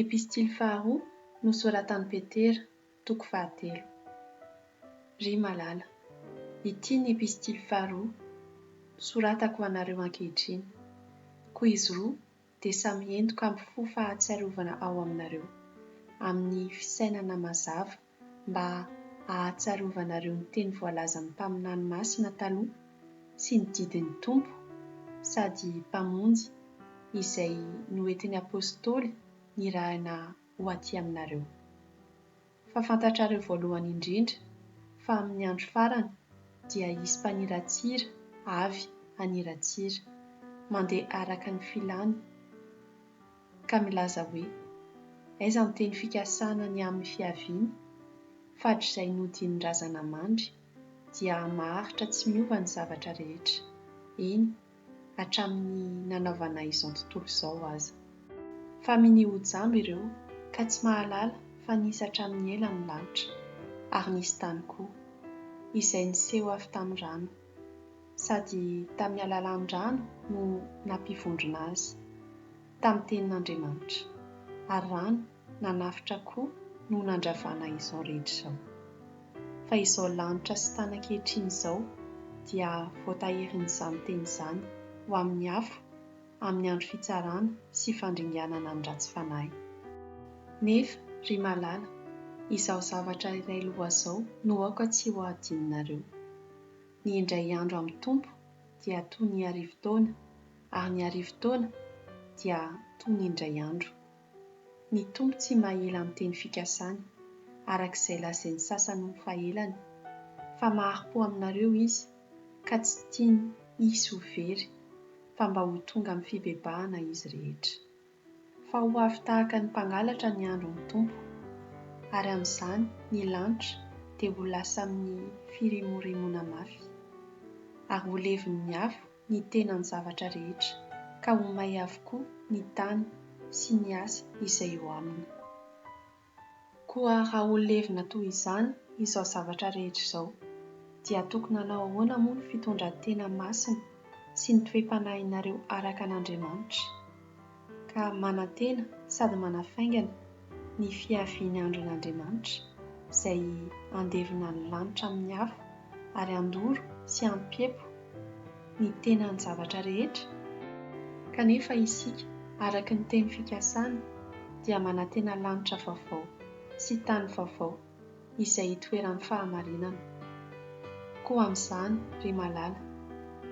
Epistily faharoa nosoratan'i Petera, toko fahatelo. Ry malala, ity ny epistily faharoa soratako ho anareo ankehitriny. Koa izy roa dia samy entiko hampifoha fahatsiarovana ao aminareo, amin'ny fisainana mazava mba hahatsiarovanareo ny teny voalazan'ny mpaminany masina taloha sy ny didin'ny Tompo sady Mpamonjy izay noentin'ny Apostoly nirahina ho aty aminareo. Fa fantatrareo voalohany indrindra fa amin'ny andro farany dia hisy mpaniratsira avy haniratsira, mandeha araka ny filany, ka milaza hoe, Aiza ny teny fikasana ny amin'ny fiaviany? Fa hatrizay nodian'ny razana mandry, dia maharitra tsy miova ny zavatra rehetra, eny, hatramin'ny nanaovana izao tontolo izao aza. Fa minia ho jamba ireo, ka tsy mahalala fa nisy hatramin'ny ela ny lanitra, ary nisy tany koa, izay niseho avy tamin'ny rano. Sady tamin'ny alalan'ny rano no nampivondrona azy, tamin'ny tenin'Andriamanitra, ary rano nanafotra koa no nandravana izao rehetra izao. Fa izao lanitra sy tany ankehitriny izao dia voatahirin'izany teny izany ho amin'ny afo amin'ny andro fitsarana sy fandringanana ny ratsy fanahy. Nefa, ry malala, izao zavatra iray loha izao no aoka tsy ho hadinonareo. Ny indray andro amin'ny Tompo dia toy ny arivotaona, ary ny arivotaona dia toy ny indray andro. Ny Tompo tsy mahela amin'ny teny fikasany, araka izay lazain'ny sasany ho fahelany, fa mahari-po aminareo Izy, ka tsy tiany hisy ho very, fa mba ho tonga amin'ny fibebahana izy rehetra. Fa ho avy tahaka ny mpangalatra ny andron'ny Tompo, ary amin'izany ny lanitra dia ho lasa amin'ny firimorimoana mafy, ary ho levon'ny afo ny tenan'ny zavatra rehetra, ka ho may avokoa ny tany sy ny asa izay eo aminy. Koa raha ho levona toy izany izao zavatra rehetra izao, dia tokony hanao ahoana moa ny fitondran-tena masina sy ny toe-panahinareo araka an'Andriamanitra, ka manantena sady manafaingana ny fiavian'ny andron'Andriamanitra, izay handevona ny lanitra amin'ny afo ary handoro sy hampiepo ny tenan'ny zavatra rehetra? Kanefa isika, araka ny teny fikasana, dia manantena lanitra vaovao sy tany vaovao izay hitoeran'ny fahamarinana. Koa amin'izany, ry malala,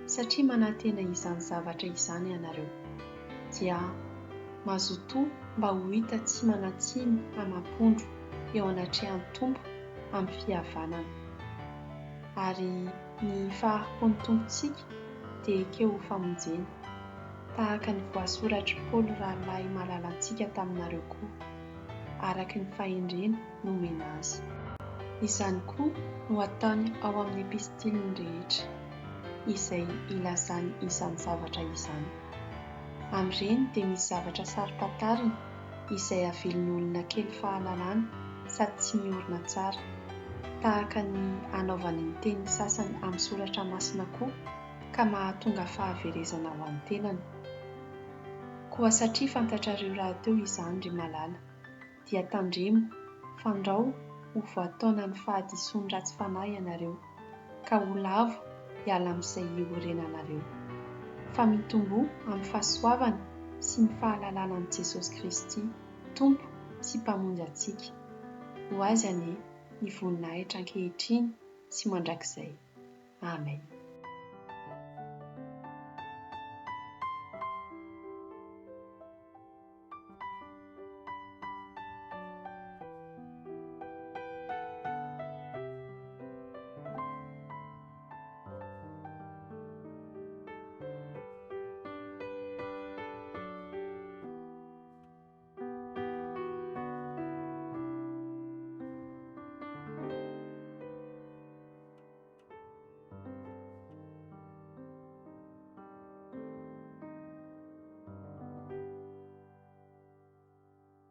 satria manantena izany zavatra izany ianareo, dia mazotoa mba ho hita tsy manan-tsiny amam-pondro eo anatrehan'ny Tompo amin'ny fihavanana. Ary ny fahari-pon'ny Tompontsika dia ekeo ho famonjena, tahaka ny voasoratr'i Paoly rahalahy malalantsika taminareo koa, araka ny fahendrena nomena azy. Izany koa no ataony ao amin'ny epistiliny rehetra, izay ilazany izany zavatra izany. Amin'ireny dia misy zavatra saro-pantarina izay avelin'olona kely fahalalana sady tsy miorina tsara, tahaka ny anaovany ny teny sasany amin'ny soratra masina koa ka mahatonga fahaverezana ho an'ny tenany. Koa satria fantatrareo rahateo izany, ry malala, dia tandremo fandrao ho voataonan'ny fahadisoan'ny ratsy fanahy ianareo, ka ho lavo hiala amin'izay iorenanareo. Fa mitomboa amin'ny fahasoavana sy ny fahalalana an'i Jesosy Kristy, Tompo sy Mpamonjy antsika. Ho Azy anie ny voninahitra ankehitriny sy mandrakizay. Amen.